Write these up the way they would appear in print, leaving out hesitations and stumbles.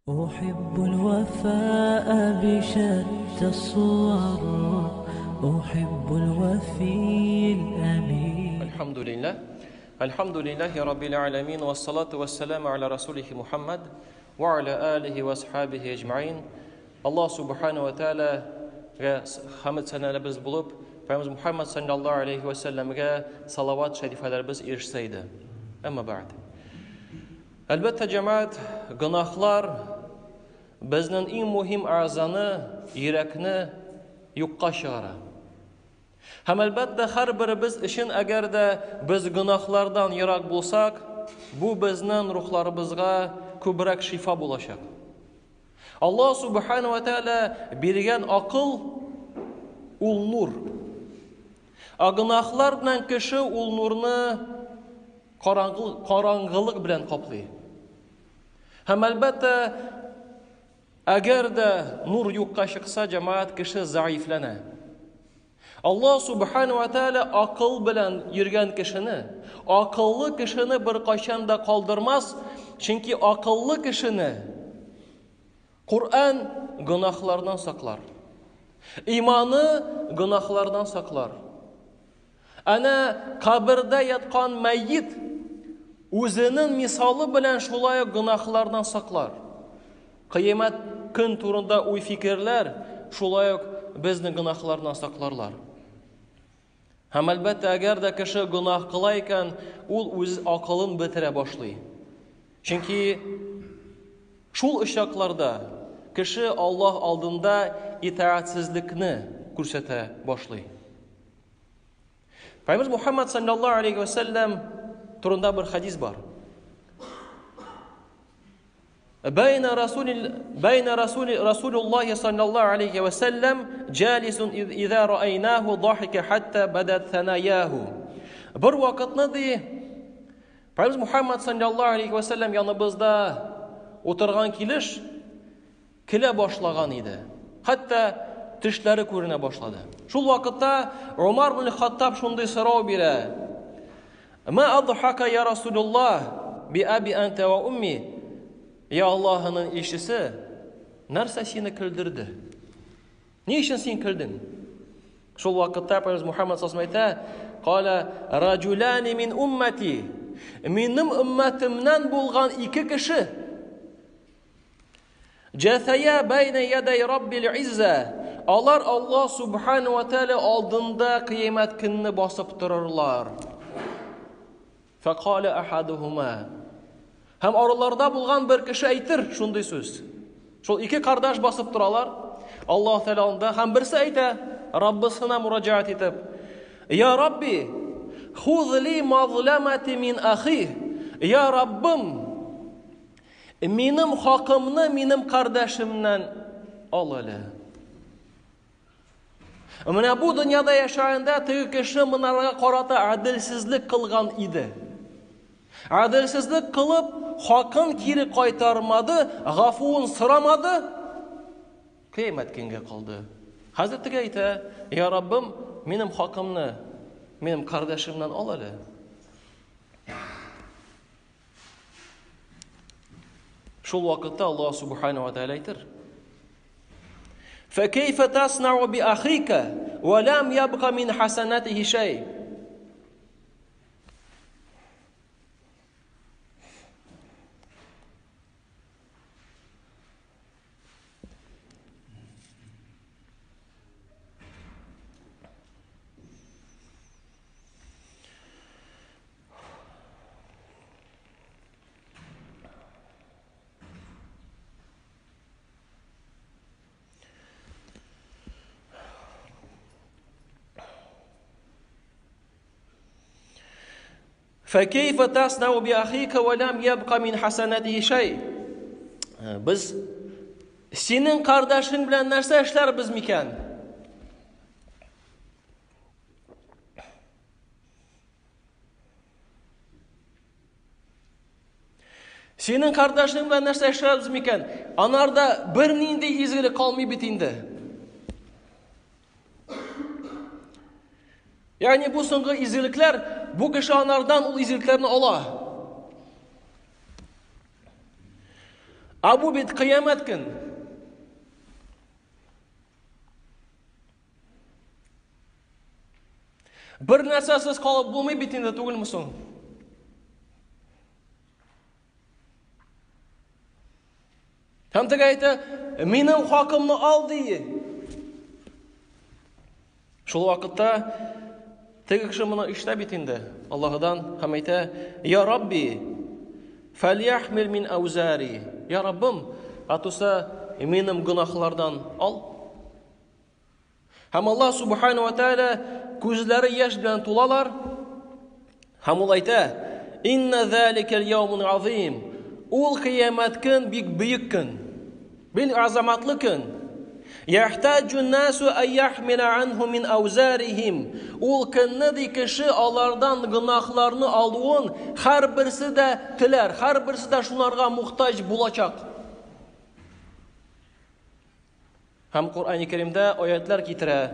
أحب الوفاء بشتى الصور أحب الوفي الأمين. الحمد لله، الحمد لله رب العالمين، والصلاة والسلام على رسوله محمد وعلى آله وأصحابه أجمعين. Аллаһ Субхану ва Таалагә хәмд сәнәләребез булып, Пәйгамбәребез Мухаммад саллаллаһу алейхи ва сәлләмгә салават шәрифәләребез ирешсә иде. Әмма бәгъд. Әлбәттә, җәмәгать, гөнаһлар безнең иң мөһим әгъзаны, йөрәкне юкка чыгара. Һәм әлбәттә, һәрберебез өчен, әгәр дә без гөнаһлардан ерак булсак, бу безнең рухларыбызга күбрәк шифа булачак. Аллаһ субхану ва тааля биргән акыл ул нур. Ә гөнаһлар белән кеше ул нурны караңгылык белән каплый. Һәм әлбәттә, әгәр дә нур юкка чыкса, җәмәгать, кеше заифләнә. Аллаһ субхану ва тааля акыл белән йөргән кешене, акыллы кешене беркайчан да калдырмас, чөнки акыллы кешене Коръән гөнаһлардан саклар. Иманы гөнаһлардан саклар. Әнә кабердә яткан мәйет үзенең мисалы белән шулай ук гөнаһлардан саклар. Кыямәт көн турында уй-фикерләр шулай ук безне гөнаһлардан сакларлар. Һәм әлбәттә, әгәр дә кеше гөнаһ кыла икән, ул үз акылын бетерә башлый. Чөнки шул очракларда кеше Аллаһ алдында итаатьсезлекне күрсәтә башлый. Пәйгамбер Мухаммад саллаллаһу алейхи ва саллям турында бер хадис бар. Бәйнә Расул бәйнә Расул Расулуллаһи саллаллаһу алейхи ва саллям җалисун иза раайнаху дахика хатта бадат санаяху. Бер вакытны ди Пәйгамбер Мухаммад саллаллаһу алейхи ва саллям яныбызда утырган килеш көлә башлаган иде. Хәтта тешләре күренә башлады. Шул вакытта Умар бин Хаттаб шундый сорау бирә. Ма адхака я Расулуллах би аби анта ва умми? Я Аллаһының илчесе, нәрсә сине көлдерде? Ни өчен син көлдең? Шул вакытта Пәйгамбер Мухаммад саллаллаху әйтә, "Кала раҗулани мин уммати". Минем уммәтемнән булган ике кеше Җәфәя бәйнә ядай Раббил Иззә. Алар Аллаһ Субхану ва Тааля алдында кыямәт көнне басып торырлар. Фәкалә ахадухума. Һәм араларда булган бер кеше әйтер шундый сүз. Шул ике кардаш басып торалар Аллаһ Тәгалә алдында һәм берсе әйтә, Раббысына мураҗаат итеп: "Я Рабби, хуз ли мазламати мин ахи". Я Раббым, Минем хакымны минем кардәшемнән ал әле. Менә бу дөньяда яшәгәндә теге кеше монарга карата гаделсезлек кылган иде. Гаделсезлек кылып, хакын кире кайтармады, гафуын сорамады, кыямәт көнгә калды. Хәзер теге әйтә, я Раббым, минем хакымны минем кардәшемнән ал әле. Шул вакытта Аллаһ субхана ва тааля әйтер: "Фәкәйфә таснау би ахика ва лам ябка мин хасанатихи шай?" فكيف تصنع بأخيك ولم يبق من حسناته شيء؟ Без синең кардәшең белән нәрсә эшләрбез микән? Синең кардәшең белән нәрсә эшләрбез микән? Анарда бернинди изгелек калмый бит инде. Ягъни бу соңгы изгелекләр, бу кеше анардан ул изгелекләрне ала. Ә бу бит кыямәт көн. Бер нәрсәсез калып булмый бит инде түгелме соң? Һәм теге әйтә, минем хакымны ал ди. Шул вакытта теге кеше моны ишетә бит инде Аллаһыдан һәм әйтә, Я Рабби, фәльяхмил мин аузари. Я Раббым, атуса минем гөнаһлардан ал. Һәм Аллаһ субхану ва тааля күзләре яшь белән тулалар. Һәм ул әйтә: "Инна залика яумун азим." Ул кыямәт көн бик бөек көн. Бик азаматлы көн. Яхтаҗу насу ай яхмила анху мин аузарихим. Ул көнне ди кеше алардан гөнаһларны алуын һәрберсе дә теләр, һәрберсе дә шунарга мохтаҗ булачак. Һәм Коръәни Кәримдә аятлар китерә.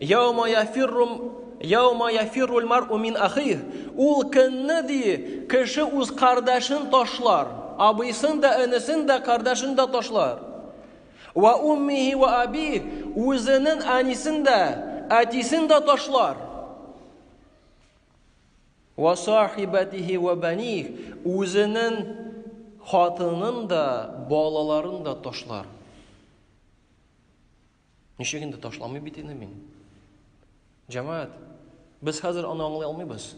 Яума яфиррум Яума яфиррул мар'у мин ахих. Ул көнне ди кеше үз кардәшен ташлар. Абыйсын да, энесен дә, кардәшен дә ташлар. Ва уммихи ва абих. Үзенең әнисен дә, әтисен дә ташлар. Ва сахибатихи ва баних. Үзенең хатынын да, балаларын да ташлар. Ничек инде ташламый бит инде мин? Җәмәгать, без хәзер аны аңлый алмыйбыз.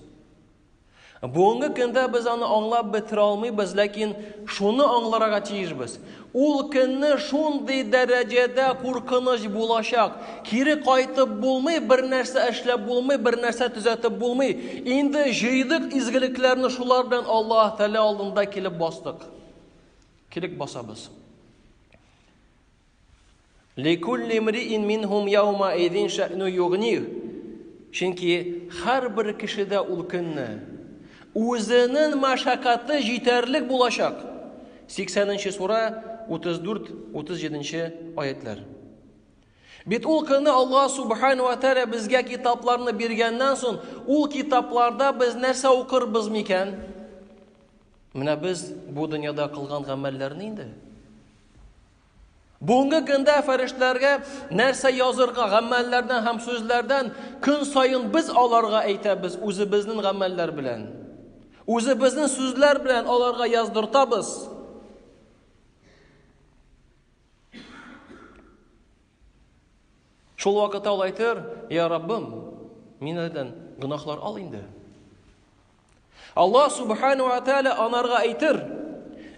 Бүгенге көндә без аны аңлап бетерә алмыйбыз, ләкин шуны аңларга тиешбез. Ул көнне шундый дәрәҗәдә куркыныч булачак. Кире кайтып булмый, бер нәрсә эшләп булмый, бер нәрсә төзәтеп булмый. Инде җыйдык изгелекләрне, шулар белән Аллаһ Тәгалә алдында килеп бастык. Килеп басабыз. Ликулли мриин минһум яума идин шәъну югних. Чөнки һәрбер кешедә ул көнне үзенең мәшәкате җитәрлек булачак. 80 сура 34-37 аятлар. Бит ул көнне Аллаһ субхану ва тааля безгә китапларны биргәннән соң, ул китапларда без нәрсә укырбыз микән? Менә без бу дөньяда кылган гамәлләрне инде. Бүгенге көндә фәрештәләргә нәрсә язырга гамәлләрдән һәм сүзләрдән көн саен без аларга әйтәбез үзебезнең гамәлләр белән. Үзебезнең сүзләр белән аларга яздыртабыз. Шул вакытта ул әйтер, Я Раббым, миннән гөнаһлар ал инде. Аллаһ субхану ва тааля анарга әйтер,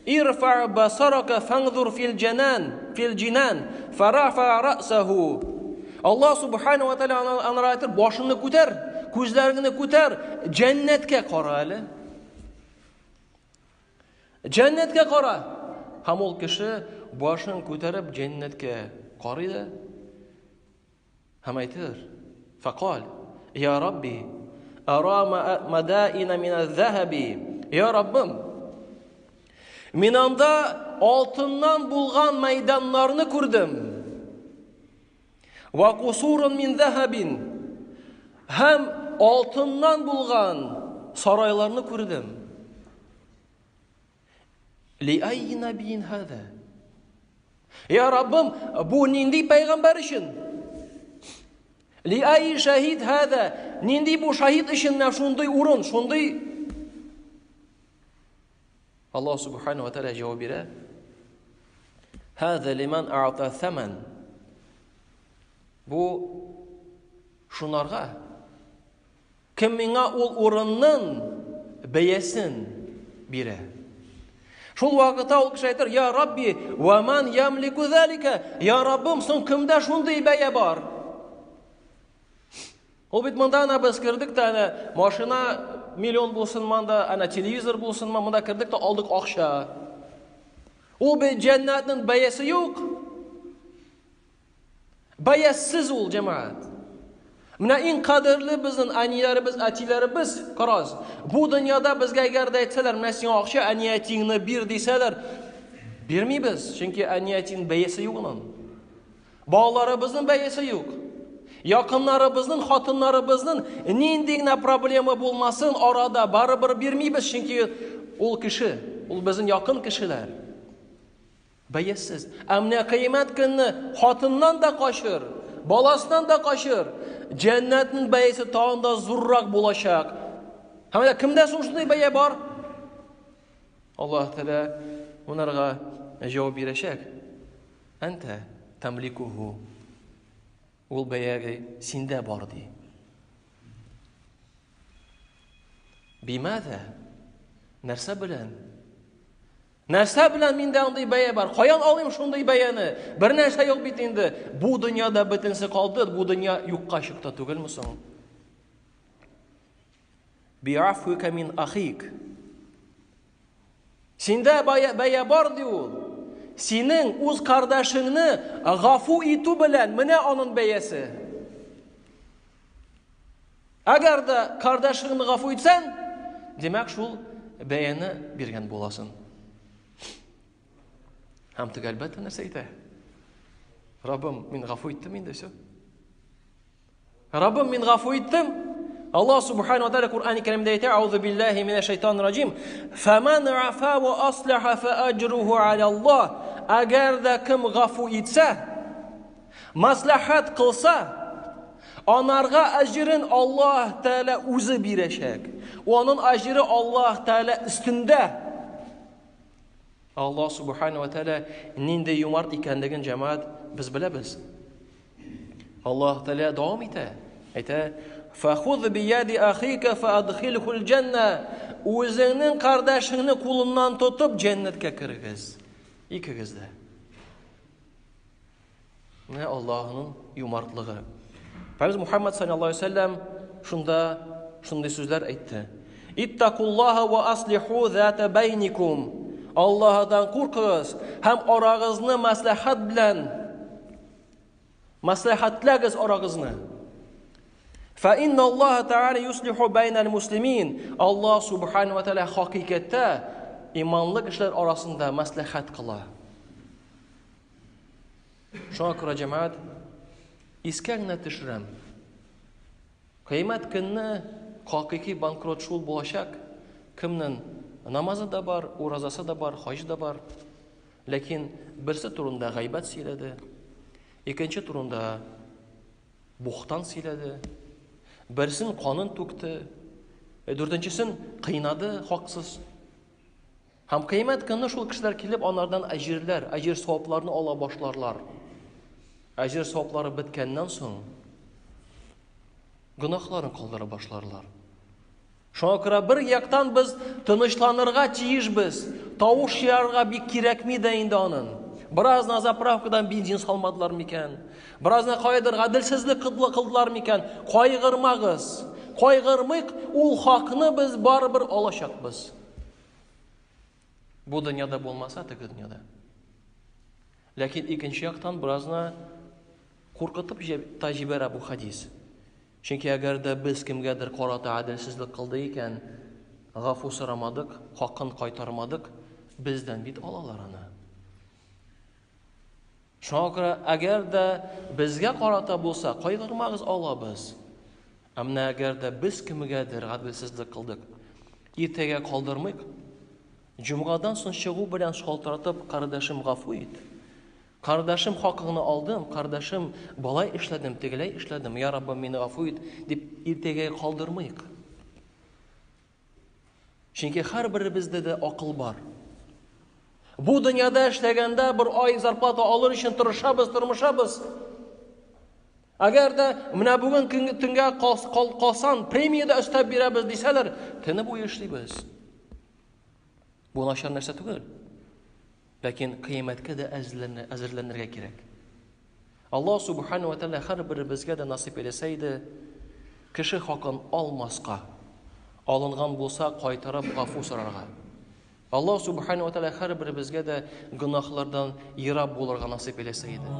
Ирфа басарака фаңзур фил җанан, фил җинан, фарафа рәсәһу. Аллаһ субхану ва тааля анарга әйтер, башыңны күтәр, күзләреңне күтәр, җәннәткә кара әле. Җәннәткә кара! Һәм ул кеше башын күтәреп җәннәткә карый да һәм әйтер: "Фақал, я Рабби, ара мадаина мин аз-захаби, я Раббым, мин анда алтыннан булган мәйданнарны күрдем. Ва кусурун мин захабин, һәм алтыннан булган сарайларны күрдем. Ли айи набиин хада? Я Раббым, бу нинди пәйгамбәр өчен? Ли айи шахид хада? Нинди бу шахид өчен менә шундый урын, шундый Аллаһ субхану ва тааля җавап бирә. Хада лиман а'та thaman. Бу шунарга кем миңа ул урынның бәясен бирә. Шул вакытта ул кеше әйтер, Я Рабби, ва ман ямлику залика? Я Раббым, соң кемдә шундый бәя бар? Ул бит монда ана без кердек тә әнә машина миллион булсын монда, әнә телевизор булсын монда кердек тә алдык акча. Ул бит җәннәтнең бәясе юк. Бәясез ул җәмәгать. Менә иң кадерле безнең әниләребез, әтиләребез, карагыз. Бу дөньяда безгә әгәр дә әйтсәләр, менә сиңа акча, әни әтиңне бир дисәләр, бирмибез, чөнки әни әтинең бәясе юк аның. Балаларыбызның бәясе юк. Якыннарыбызның, хатыннарыбызның нинди генә проблема булмасын, арада барыбер бирмибез, чөнки ул кеше, ул безнең якын кешеләр. Бәясез. Ә менә кыямәт көнне хатыннан да качыр, баласыннан да качыр. Җәннәтнең бәясе тагын да зуррак булачак. Һәм менә кемдә соң шундый бәя бар? Аллаһ Тәгалә монарга җавап бирәчәк. Әнтә тамликуху. Ул бәя синдә бар ди. Бимәдә? Нәрсә белән? Нәрсә белән миндә андый бәя бар? Каян алыйм шундый бәяне? Бер нәрсә юк бит инде. Бу дөньяда бөтенесе калды, бу дөнья юкка чыкты түгелме соң? Биафука мин ахик. Синдә бәя бар ди ул. Синең үз кардәшеңне гафу итү белән менә аның бәясе. Әгәр дә кардәшеңне гафу итсәң, димәк, шул бәяне биргән буласың. Һәм теге әлбәттә нәрсә әйтә? Раббым, мин гафу иттем инде, все. Раббым, мин гафу иттем. Аллаһ субхану ва тааля Куръан Кәримдә әйтә: "Аузу биллаһи минәш шайтанир раҗим. Фаман афа ва аслаха фа аҗруху аля Аллаһ." Әгәр дә кем гафу итсә, Маслахат кылса, анарга әҗерен Аллаһ Тәгалә үзе бирәчәк. Оның әҗере Аллаһ Тәгалә өстендә. Аллаһ Субхану ва Тәгалә нинди юмарт икәнлеген җәмәгать без беләбез. Аллаһ Тәгалә дәвам итә. Әйтә: "Фахуз бияди ахика фаадхилхул җанна." Үзеңнең кардәшеңне кулыннан тотып җәннәткә кергез. Икегез дә. Менә Аллаһының юмартлыгы. Пәйгамбер Мухаммад саллаллаһу алейһи вәсәлләм шунда шундый сүзләр әйтте. Иттакуллаһа ва аслиху зата байникум. Аллаһыдан куркыгыз һәм арагызны мәслихәт белән мәслихәтләгез арагызны. Фа инна Аллаһ Тааля юслиху байнал муслимин. Аллаһ субхану ва тааля хакыйкатьтә иманлы кешеләр арасында мәслихәт кыла. Шуңа күрә җәмәгать искә генә төшерәм. Кыямәт көнне хакыйки банкрот шул булачак, кемнең намазы да бар, уразасы да бар, хаҗы да бар. Ләкин берсе турында гайбәт сөйләде, икенче турында бухтан сөйләде, берсен канын түкте, дүртенчесен кыйнады хаксыз. Һәм кыямәт көнне шул кешеләр килеп анардан әҗирләр, әҗир савапларны ала башларлар. Әҗир саваплары беткәннән соң гөнаһларын калдыра башларлар. Шуңа күрә бер яктан без тынычланырга тиешбез. Тавыш чыгарырга бик кирәкми дә инде аның. Бераз на заправкадан бензин салмадылар микән? Бераз на каядыр гаделсезлек кылдылар микән? Кайгырмагыз. Кайгырмыйк, ул хакны без барыбер алачакбыз. Бу дөньяда булмаса, теге дөньяда. Ләкин икенче яктан беразна куркытып та җибәрә бу хадис. Чөнки әгәр дә без кемгәдер карата гаделсезлек кылды икән, гафу сорамадык, хакын кайтармадык, бездән бит алалар аны. Шуңа күрә, әгәр дә безгә карата булса, кайгырмагыз, алабыз. Ә менә әгәр дә без кемгәдер гаделсезлек кылдык, иртәгә калдырмыйк. Җомгадан соң чыгу белән шалтыратып, кардәшем, гафу ит. Кардәшем, хакыңны алдым, кардәшем, болай эшләдем, тегеләй эшләдем, я Раббым, мине гафу ит, дип иртәгә калдырмыйк. Чөнки һәрберебездә дә акыл бар. Бу дөньяда эшләгәндә бер ай зарплата алыр өчен тырышабыз, тырмышабыз. Әгәр дә менә бүген төнгә калсан, премия дә өстәп бирәбез дисәләр, төне буе эшлибез. Бу начар нәрсә түгел. Ләкин кыямәткә дә әзерләнергә кирәк. Аллаһ субхану ва тәгалә һәрберебезгә дә насыйп әйләсә иде, кеше хакын алмаска, алынган булса, кайтарып гафу сорарга. Аллаһ субхану ва тәгалә һәрберебезгә дә гөнаһлардан ерак булырга насыйп әйләсә иде.